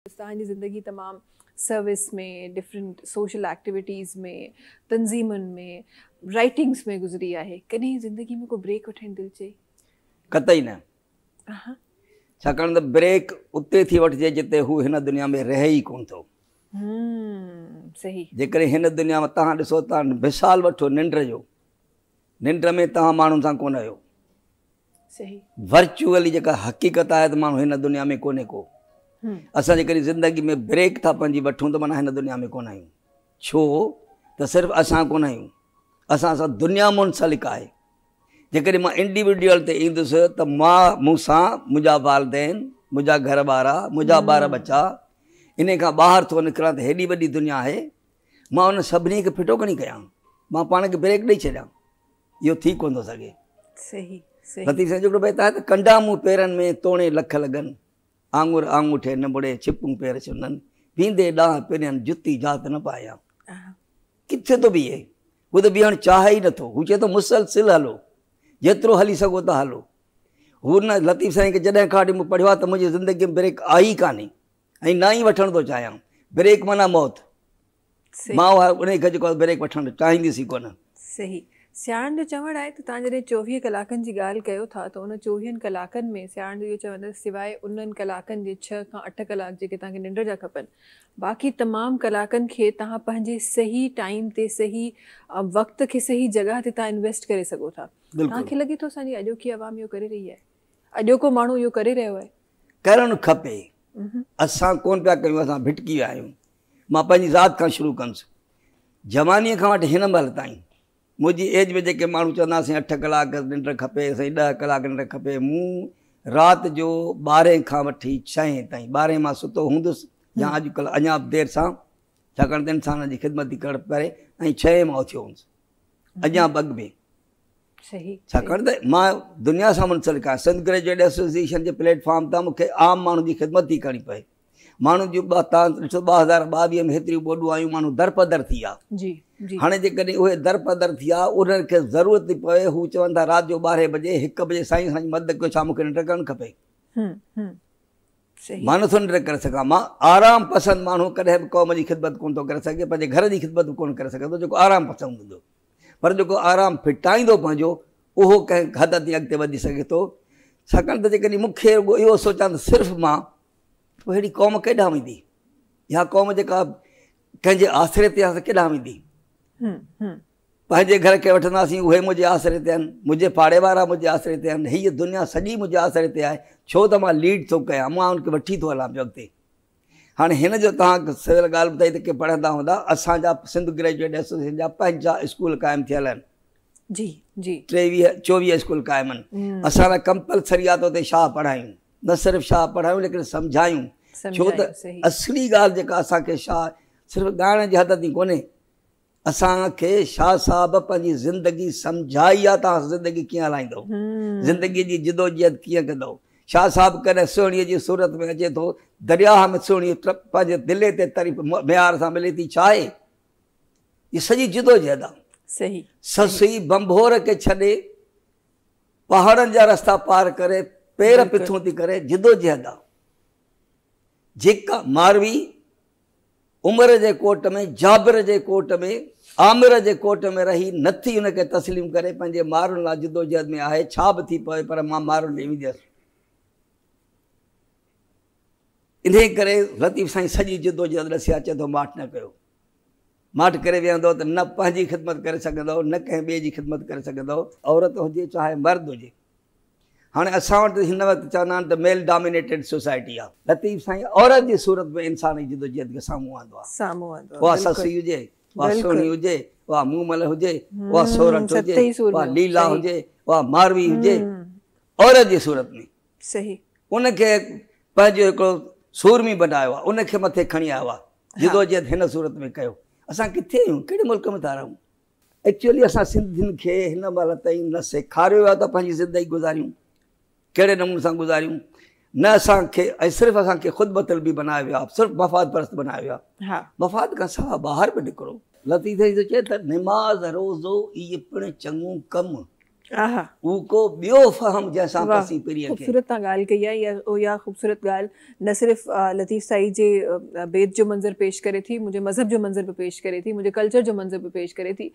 توهان جي زندگي تمام سروس ۾، ڊفرنٽ سوشل ايڪٽيوٽيز ۾، تنظيمن ۾، رائٽنگس ۾ گذري آهي. ڪڏهن زندگي ۾ ڪو بريڪ وٺڻ دل چئي؟ قطعي نه. ڇاڪاڻ ته بريڪ اتي ٿي وٺجي جتي هو هن دنيا ۾ رهي ئي ڪونه ٿو. صحيح. جيڪڏهن هن دنيا ۾ توهان ڏسو، توهان مثال وٺو ننڊ جو، ننڊ ۾ توهان ماڻهن سان ڪونه آهيو. صحيح. ورچوئلي جيڪا حقيقت آهي ته ماڻهو هن دنيا ۾ ڪونهي ڪو. اسان جيڪڏهن زندگي ۾ بريڪ ٿا پنهنجي وٺون ته معنيٰ هن دنيا ۾ ڪونه آهيون. ڇو ته صرف اسان ڪونه آهيون، اسان سان دنيا منسلڪ آهي. جيڪڏهن مان انڊيوڊيول تي ايندس ته مان، مون سان منهنجا والدين، منهنجا گهر وارا، منهنجا ٻار ٻچا، انهي کان ٻاهر ٿو نڪران ته هيڏي وڏي دنيا آهي، مان انهن سڀني کي ڦٽو کڻي ڪيان، مان پاڻ کي بريڪ ڏئي ڇڏيان، اهو ٿي ڪونه ٿو سگهي. صحيح صحيح. لطيف سائين جو هڪڙو بيت آهي ته ڪنڊا مون پيرن ۾ توڻي لک لڳن، آڱر آڱوٺي نه مڙي، ڇپون پير ڇنن، ويندي ڏانهن پرين جتي جات نه پايان. ڪٿي ٿو بيهي؟ هو ته بيهڻ چاهي ئي نٿو. هو چئي ٿو مسلسل هلو، جيترو هلي سگهو ٿا هلو. هو نه لطيف سائين کي جڏهن کان وٺي مون پڙهيو آهي ته منهنجي زندگي ۾ بريڪ آئي ئي ڪانهي ۽ نه ئي وٺڻ ٿو چاهيان. بريڪ معنيٰ موت. مان اها انهي کي جيڪو بريڪ وٺڻ چاهينديس ئي ڪونه. صحيح. سياڻن جو چوڻ آهي ته توهان جڏهن 24 ڪلاڪن جي ڳالهه ڪيو ٿا ته ان 24 ڪلاڪن ۾ سياڻن جو اهو چوڻ آهي ته سواء انهن ڪلاڪن جي 6 کان 8 ڪلاڪ جيڪي توهان کي ننڊ جا کپن، باقي تمام ڪلاڪن کي توهان پنهنجي صحيح ٽائيم تي صحيح وقت کي صحيح جڳهه تي توهان انويسٽ ڪري سگهو ٿا. توهان کي لڳي ٿو اسان جي اڄوڪي عوام اهو ڪري رهي آهي؟ اڄوڪو ماڻهو اهو ڪري رهيو آهي؟ ڪرڻ کپي. اسان ڪونه پيا ڪيون، اسان ڀٽڪي ويا آهيون. مان پنهنجي ذات کان شروع ڪندس. جوانيء کان وٺي هن مهل تائين منهنجي ايج ۾ جيڪي ماڻهو چوندا سائين 8 ڪلاڪ ننڊ کپي، سائين 10 ڪلاڪ ننڊ کپي، مون رات جو 12 کان وٺي 6 تائين، 12 مان ستو هوندس يا اڄڪلهه اڃا به دير سان، ڇاڪاڻ ته انسان جي خدمت ٿي ڪرڻ پئي، ۽ 6 مان اٿيو هوندس اڃا به اڳ ۾. ڇاڪاڻ ته مان دنيا سان منسلڪ آهيان. سنڌ گريجوئيٽ ايسوسيئيشن جي پليٽ فارم تان مون کي عام ماڻهن جي خدمت ٿي ڪرڻي پئي. ماڻهن جون ٻه تان ڏسو 2022 ۾ هيتريون ٻوڏون آيون، ماڻهو درپدر ٿي ويا. هاڻي جيڪڏهن اهي درپدر ٿي ويا، انهن کي ضرورت ٿي پوي، هو چون ٿا رات جو 12 بجي 1 بجي سائين اسان جي مدد ڪيو، ڇا مون کي ننڊ ڪرڻ کپي؟ مان نٿو ننڊ ڪري سگهان. مان آرام پسند ماڻهو ڪڏهن به قوم جي خدمت ڪونه ٿو ڪري سگهي، پنهنجي گهر جي خدمت به ڪونه ڪري سگهندو جيڪو آرام پسند هوندو. پر جيڪو آرام ڦٽائيندو پنهنجو، اهو ڪنهن حد تائين اڳتي وڌي سگهي ٿو. ڇاڪاڻ ته جيڪڏهن مون کي رڳو اهو سوچان ته صرف مان، پوء ههڙي قوم ڪيڏانهن ويندي؟ اها قوم جيڪا ڪنهن جي آسري تي آهي سا ڪيڏانهن ويندي؟ پنهنجي گهر کي وٺنداسين، اهي منهنجي آسري تي آهن، منهنجي پاڙي وارا منهنجي آسري تي آهن، هيء دنيا سڄي منهنجي آسري تي آهي، ڇو ته مان ليڊ ٿو ڪيان، مان ان کي وٺي ٿو هلان پيو اڳتي. هاڻي هن جو توهان سويل ڳالهه ٻڌائي ته ڪي پڙهندا هوندا، اسان جا سنڌ گريجوئيٽ ايسوسيئيشن جا پنهنجا اسڪول قائم ٿيل آهن. جي جي. 23 24 اسڪول قائم آهن. اسان لاء ڪمپلسري آهي ته اتي شاهه پڙهايون، نه صرف شاهه پڙهايون ليڪن سمجهايون، ڇو ته اصلي ڳالهه جيڪا اسان کي شاهه صرف ڳائڻ جي حد تائين ڪونهي، اسان کي شاهه صاحب پنهنجي زندگي سمجهائي آ توهان زندگي ڪيئن هلائيندؤ، زندگي جي جدوجهد ڪيئن ڪندؤ. شاهه صاحب ڪڏهن سهڻيء جي صورت ۾ اچي ٿو، درياهه ۾ سهڻي پنهنجي دلي تي تري ميهار سان ملي ٿي، ڇا آهي هي سڄي جدوجهد آ. سسئي ڀنڀور کي ڇڏي پهاڙن جا رستا پار ڪري پير پٿون ٿي ڪري، جدوجهد آ. جيڪا ماروي عمر جي ڪوٽ ۾، جابر جي ڪوٽ ۾، عامر جي ڪوٽ ۾ رهي نه ٿي ان کي تسليم ڪري پنهنجي مارن لاء جدوجهد ۾ آهي، ڇا به ٿي پوي پر مان مارن ڏي وينديس. انهيء ڪري لطيف سائين سڄي جدوجهد ڏسي آ چئي ٿو ماٺ نه ڪيو. ماٺ ڪري ويهندؤ ته نه پنهنجي خدمت ڪري سگهندؤ نه ڪنهن ٻئي جي خدمت ڪري سگهندؤ. عورت هجي چاهي مرد هجي. هاڻي اسان وٽ هن وقت چوندا آهن ته ميل ڊامينيٽيڊ سوسائٽي آهي. لطيف سائين عورت جي صورت ۾ انسان جي جدوجهد کي سامهون آندو آهي. اها سسئي هجي، اها سهڻي هجي، اها مومل هجي، اها سورٺ هجي، اها ليلا هجي، اها ماروي هجي، عورت جي صورت ۾ ان کي پنهنجو هڪڙو سورمي بنايو آهي، ان کي مٿي کڻي آيو آهي، جدوجهد هن صورت ۾ ڪيو. اسان ڪٿي آهيون، ڪهڙي ملڪ ۾ ٿا رهون؟ ايڪچوئلي اسان سنڌين کي هن مهل تائين نه سيکاريو ويو آهي ته پنهنجي زندگي گذاريون ڪهڙي نموني سان گذاريون، نه اسان کي ۽ صرف اسان کي خود مطلبي بنايو ويو آهي، صرف مفاد پرست بنايو ويو آهي. مفاد کان سوا ٻاهر به نڪرو. لطيف سائين ٿو چئي ته نماز روزو اهي پڻ چڱو ڪم. هو ڪو ٻيو فهم جنهن سان پسين پرينء کي. خوبصورت توهان ڳالهه ڪئي آهي. اها خوبصورت ڳالهه نه صرف لطيف سائين جي بيت جو منظر پيش ڪري ٿي، منهنجي مذهب جو منظر به پيش ڪري ٿي، منهنجي ڪلچر جو منظر به پيش ڪري ٿي.